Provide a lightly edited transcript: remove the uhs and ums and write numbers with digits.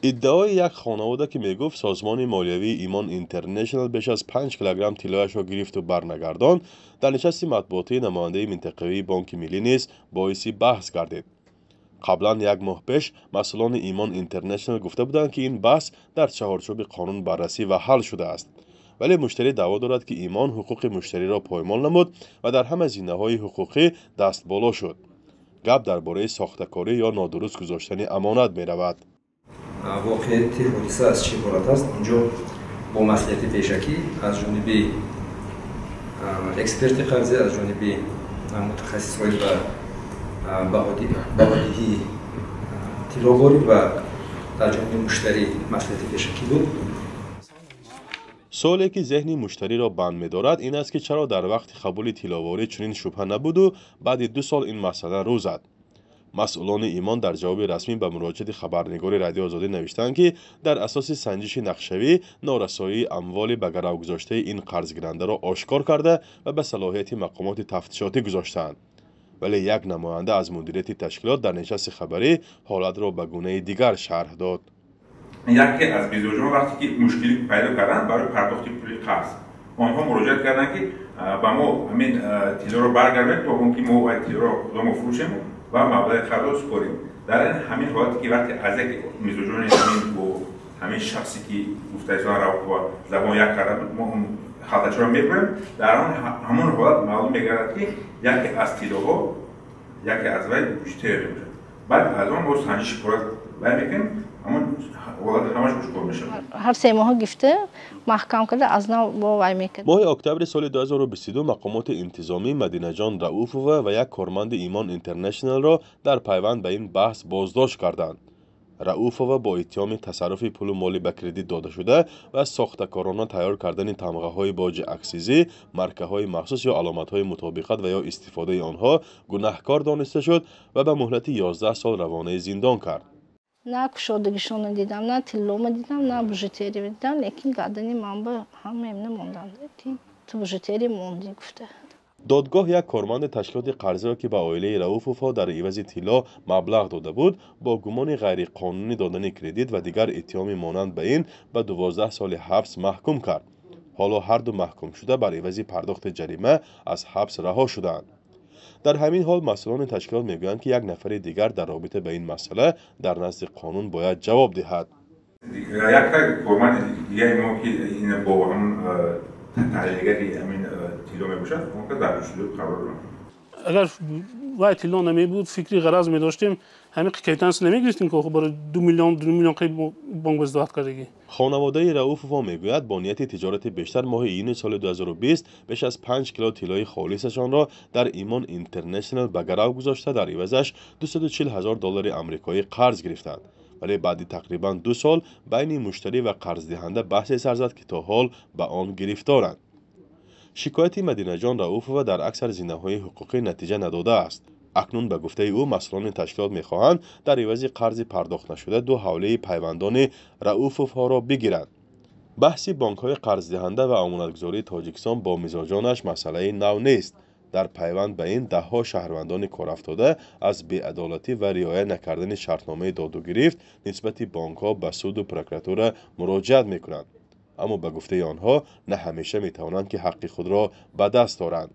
Иддаои як хонавода, ки мегуфт, созмони молиявии «Имон Интернешнл» беш аз 5 килограмм тиллояшро гирифту барнагардонд, дар нишасти матбуотии намояндаи минтақавии Бонки Миллӣ низ боиси баҳс гардид. Қаблан, як моҳ пеш, масъулони «Имон Интернешнл» гуфта буданд, ки ин баҳс дар чаҳорчӯби қонун баррасӣ ва ҳал шудааст, вале муштарӣ даъво дорад, ки «Имон» ҳуқуқи муштариро поймол намуд ва дар ҳама зинаҳои ҳуқуқӣ дастболо шуд. Гап дар бораи сохтакорӣ ё нодуруст гузоштани амонат меравад. Воқеияти ҳодиса аз чӣ иборат аст? Инҷо бо маслиҳати пешакӣ аз ҷониби эксперти қарзӣ, аз ҷониби мутахассисҳои ба баҳодиҳии тилловорӣ ва дар ҷониби муштарӣ маслиҳати пешакӣ буд. Суоле, ки зеҳни муштариро банд медорад, ин аст, ки чаро дар вақти қабули тилловорӣ чунин шубҳа набуду баъди 2 сол ин масъала рӯ зад? Масъулони «Имон» дар ҷавоби расмӣ ба муроҷиати хабарнигори Радиои Озодӣ навиштанд, ки дар асоси санҷиши нақшавӣ норасоии амволи ба гарав гузоштаи ин қарзгирандаро ошкор карда ва ба салоҳияти мақомоти тафтишотӣ гузоштаанд. Вале як намоянда аз мудирияти ташкилот дар нишасти хабарӣ ҳолатро ба гунаи дигар шарҳ дод. Яке аз мизоҷон, вақте ки мушкилӣ пайдо карданд барои пардохти пули қарз, онҳо муроҷиат карданд, ки ба мо ҳамин тиллоро баргардонед, то он ки мо тиллоро худомо фурӯшем ва маблағи қарзро супорем. Дар ҳамин ҳолате ки вақте аз яке мизоҷони ҳамин бо ҳамин шахсе, ки гуфтаисоан Равқова забон як карда буд, мо халтачаро мебурем, дар он ҳамон ҳолат маълум мегардад, ки яке аз тиллоҳо, яке аз вай бижутерия мебошад. Баъд аз он мо санҷиши пурра вай мекунем, ҳамон ҳолат ҳамаш ошкор мешавад. Ҳар 3 моҳ гифта, маҳкам карда, аз нав бо вай мекард. Моҳи октябри соли 2022 мақомоти интизомӣ Мадинаҷон Рауфова ва як корманди «Имон Интернешналро» дар пайванд ба ин баҳс боздошт карданд. Рауфова бо иттиҳоми тасарруфи пулу моли ба кредит додашуда ва сохтакорона тайёр кардани тамғаҳои боҷи аксизӣ, маркаҳои махсус ё аломатҳои мутобиқат ва ё истифодаи онҳо гунаҳкор дониста шуд ва ба муҳлати 11 сол равонаи зиндон кард. На кушодагишонро дидам, на тиллома дидам, на бижутерия дидам, лекин гардани ман ба ҳамаем намонданд, ки ту бижутерия мондӣ, гуфта. Додгоҳ як корманди ташкилоти қарзиро, ки ба оилаи Рауфовҳо дар ивази тилло маблағ дода буд, бо гумони ғайриқонунӣ додани кредит ва дигар иттиҳоми монанд ба ин ба 12 соли ҳабс маҳкум кард. Ҳоло ҳарду маҳкумшуда бар ивази пардохти ҷарима аз ҳабс раҳо шудаанд. Дар ҳамин ҳол масъулони ташкилот мегӯянд, ки як нафари дигар дар робита ба ин масъала дар назди қонун бояд ҷавоб диҳад. Як корманди дигари мо, ки ин бо ҳамон таҳлилгари ҳамин тилло мебошад, он кас дар ҷустуҷӯ қарор дорад. Агар вай тилло намебуд, фикри ғараз медоштем, ҳамин квитансия намегирифтем, ки барои 2 миллион, 2 миллион қи бонк баздават кардагӣ. Хонаводаи Рауфово мегӯяд, бо нияти тиҷорати бештар моҳи июни соли 2020 беш аз 5 кило тиллои холисашонро дар «Имон Интернешнл» ба гарав гузошта, дар ивазаш 240 ҳазор доллари амрикоӣ қарз гирифтанд. Вале баъди тақрибан 2 сол байни муштарӣ ва қарздиҳанда баҳсе сар зад, ки то ҳол ба он гирифторанд. Шикояти Мадинаҷон Рауфова дар аксар зинаҳои ҳуқуқӣ натиҷа надодааст. Акнун, ба гуфтаи ӯ, масъулони ташкилот мехоҳанд дар ивази қарзи пардохтнашуда ду ҳавлии пайвандони Рауфовҳоро бигиранд. Баҳси бонкҳои қарздиҳанда ва амонатгузории Тоҷикистон бо мизоҷонаш масъалаи нав нест. Дар пайванд ба ин даҳҳо шаҳрвандони корафтода аз беадолатӣ ва риоя накардани шартномаи додугирифт нисбати бонкҳо ба суду прокуратура муроҷиат мекунанд, аммо, ба гуфтаи онҳо, на ҳамеша метавонанд, ки ҳаққи худро ба даст оранд.